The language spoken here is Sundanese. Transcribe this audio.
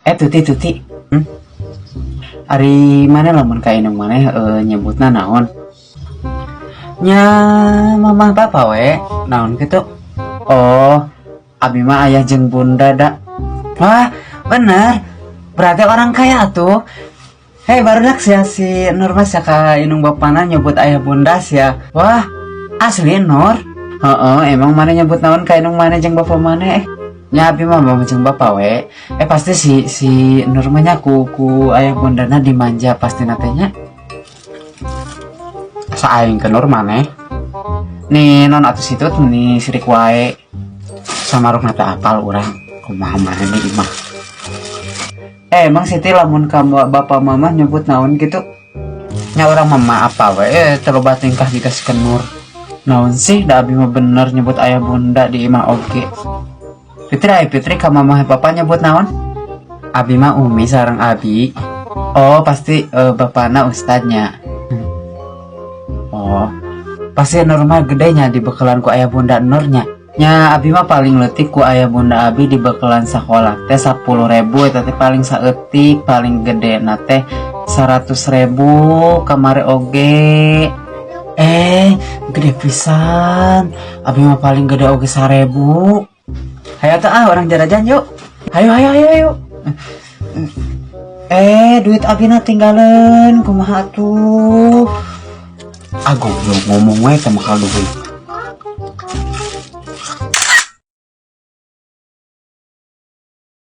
Eh, Tuti, Tuti. Ari maneh lamun ka indung maneh nyebutna naon? Nya, mamah bapak we, naon gitu. Oh, abi mah ayah jeung bunda da. Wah, bener. Berarti orang kaya tuh. Hei, barudak sia, si Nur mah sia ka indung bapana nyebut ayah bunda sia. Wah, asli, Nur. Heeh, emang maneh nyebut naon ka indung maneh jeung bapak maneh? Eh, nya abi mah mama jeung bapak we. Eh, pasti si si Nur mah nya ku ayah bundana dimanja pasti na teh nya. Asa aing ke Nur maneh. Nih non atuh situ nih sirik wae. Samaruk teh apal urang. Kumaha maneh nih imah. Eh, emang Siti lamun ka bapak mama nyebut naon gitu? Nya urang mama apa we, terlalu tingkah jika si Kenur. Naon sih, da abi mah bener nyebut ayah bunda di imah oge. Fitri, ay Fitri ka mama papa nyebut naon? Abi mah umi sareng abi. Oh, pasti bapakna ustadnya. Oh, pasti Nur mah gedenya dibekalan ku ayah bunda Nurnya. Nya, abi mah paling leutik ku ayah bunda abi dibekalan sekolah teh 10.000, eta teh paling saeutik, paling gede na teh 100.000 kamari oge. Eh, gede pisan. Abi mah paling gede oge 1.000. Hayo tuh ah, urang jajan yuk. Hayo, hayo, hayo, hayo. Eh, duit abi na tinggalan, kumaha tuh? Ah, goblok, ngomong we teh bakal duit.